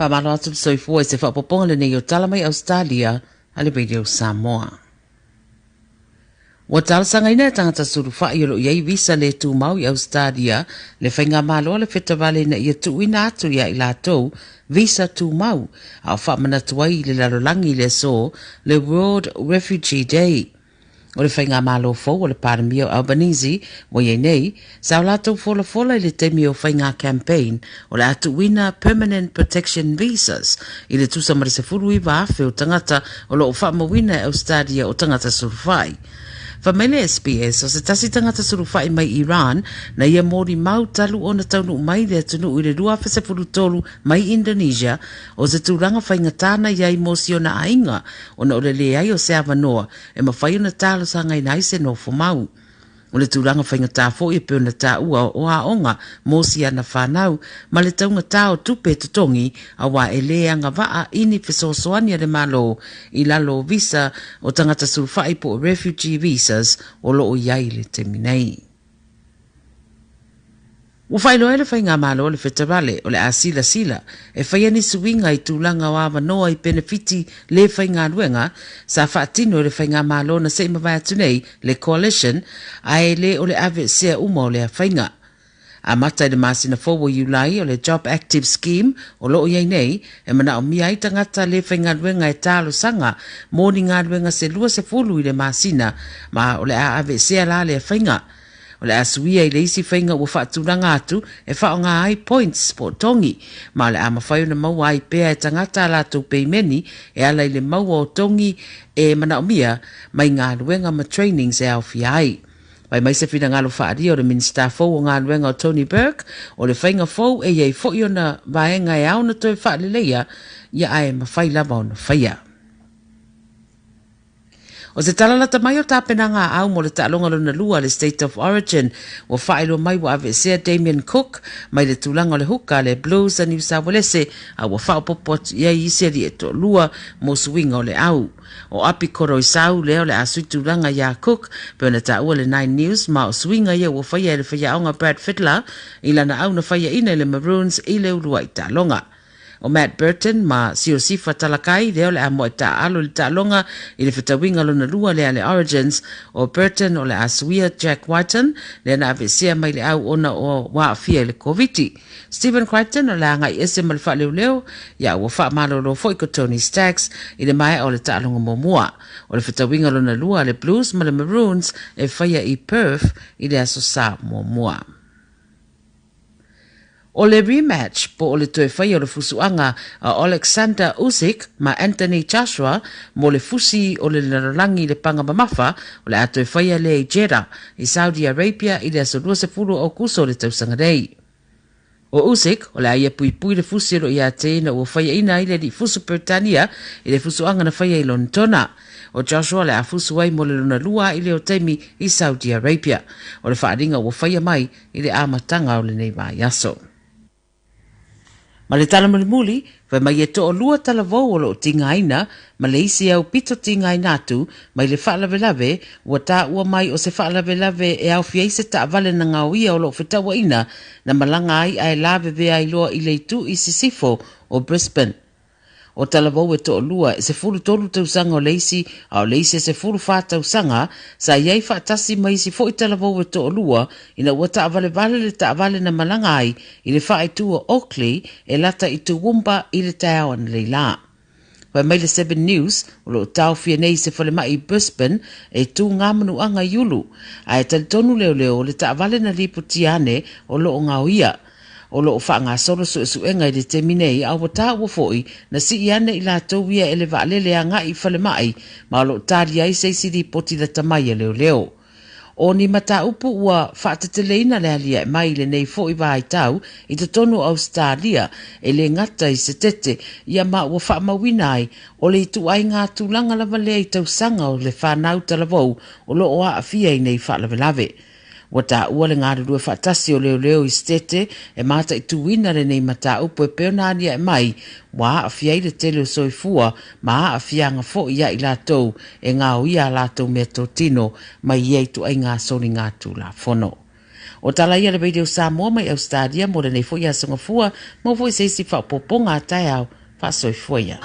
Faamalo atu le soifua i se faaopoopoga lenei o Tala mai Ausetalia a le Radio Samoa. Ua talosagaina e tagata sulufai o lo o i ai visa le tumau i Ausetalia le Faigamalo a le Fetavale ina ia tuuina atu ia i latou visa tumau a o faamanatu ai i le lalolagi i le aso le World Refugee Day. O le Faigamalo fou o le Palemia o Albanese ua i ai nei, sa o latou folafola i le taimi o faiga campaign o le a tuuina Permanent Protection Visas i le tusa ma le 19,000 o tagata o lo o faamauina e Ausetalia o tagata sulufai. Fai mai le SBS, o se tasi tagata sulufai mai Iran na ia molimau talu ona taunuu mai i le atunuu i le 2013 mai Indonesia, o se tulaga faigata na i ai mo si ona aiga ona o le leai o se avanoa e mafai ona talosagaina ai se nofo mau. O le tulaga faigata foi e pei ona taua o aoga mo si ana fanau ma le taugata o tupe e totogi auā e le agavaa i ni fesoasoani a le Malo i lalo o visa o tagata sulufai po o refugee visas o lo o i ai i le taimi nei. Ua faailoa e le Faigamalo a le Feterale o le a silasila e faia ni suiga i tulaga o avanoa i penefiti le faigaluega sa faatino e le Faigamalo na se i mavae atu nei, le Coalition, ae le o le aveesea uma o lea faiga. Amata i le masina fou o Iulai o le Job Active Scheme o lo o i ai nei, e manaomia ai tagata le faigaluega e talosaga mo ni galuega se 20 i le masina, ma o le a aveesea la lea faiga. O le a suia i le isi faiga ua faatulaga atu e faaaoga ai points po o togi, ma o le a mafai ona maua ai pea e tagata a latou peimeni e ala i le maua o togi e manaomia mai galuega ma trainings e aofia ai. Fai mai se finagalo faaalia o le Minisita fou o Galuega o Tony Burke, o le faiga fou e i ai foi ona vaega e ao ona toe faaleleia ia ae mafai lava ona faia. O se tala lata mai o tapenaga a au mo le taaloga lona lua le State of Origin ua faailoa mai ua aveesea Damien Cook mai le tulaga o le huka a le Blues a Niu Sauelese a ua faaopoopo atu i ai isi alii e toalua mo suiga o le au. O Api Koroisau lea o le a sui tulaga iā Cook pei ona taua le Nine News ma o suiga ia ua faia e le faiaoga Brad Fittler i lana au na faiaina i le Maroons i le uluai taaloga. O Matt Burton ma Siosifa Talakai lea o le a moe taaalo i le taaloga i le fetauiga lona lua lea a le Origins. O Burton o le a suia Jack Wighton lea na aveesea mai le au ona o ua aafia i le Koviti. Stephen Crichton o le a agai ese ma le faaleoleo ia ua faamalolo foi ko Tony Staggs i le maea o le taaloga muamua. O le fetauiga lona lua a le Blues ma le Maroons e faia i Perth i le Aso Sa muamua. O le rematch po o le toe faia o le fusuaga a Oleksandr Usyk ma Anthony Joshua mo le fusi o le lalolagi i le panga mamafa o le a toe faia lea i Jeddah, i Saudi Arabia i le aso 20 o Aokuso o le tausaga nei. O Usyk, o le a ia puipui le fusi o lo o ia te ina ua faiaina ai le alii fusu Peretania i le fusuaga na faia i Lonetona. O Joshua o le a fusu ai mo le lona lua i leo taimi i Saudi Arabia. O le faaaliga ua faia mai i le amataga o lenei vaiaso. Ma le tala mulimuli, fai mai e toalua talavou o lo o tigaina ma le isi aupito tigaina atu mai le faalavelave ua taua mai o se faalavelave e aofia ai se taavale na gaoia o lo o fetauaina na malaga ai ae lavevea ai loa i le itu i sisifo o Brisbane. O Talavou e toalua, e 13 tausaga o le isi, a o le isi e 14 tausaga, sa i ai faatasi ma isi foi Talavou e toalua ina ua taavalevale le taavale na malaga ai i le faaitu o Oakleigh e lata i Toowoomba i le taeao analeila. Fai mai le Seven News, o lo o taofia nei i se falemai i Brisbane e tū ngā manuaga i ulu, ae talitonu leoleo o le taavale na lipotia ane o lo o gaoia. O lo o faagasolo suesuega i le taimi nei a ua taua foi na sii ane i latou ia e le vaalele agai i falemai ma o lo o talia ai se isi lipoti lata mai a leoleo. O ni mataupu ua faateteleina le aliae mai i lenei foi vaitau i totonu o Ausetalia e le gata i se tete ia ma ua faamauina ai o le ituaiga tulaga lava lea i tausaga o le fanau talavou o lo o aafia i nei faalavelave. Ua taua le galulue faatasi o leoleo i Setete e mataituina lenei mataupu e pei ona aliae mai ua aafia ai le tele o soifua ma aafiaga foi ia i latou e gaoia a latou meatotino mai ia ituaiga soligatulafono. O tala ia a le Radio Samoa mai Ausetalia mo lenei foi aso Gafua, maua foi se isi faaopoopoga a taeao. Faasoifua ia.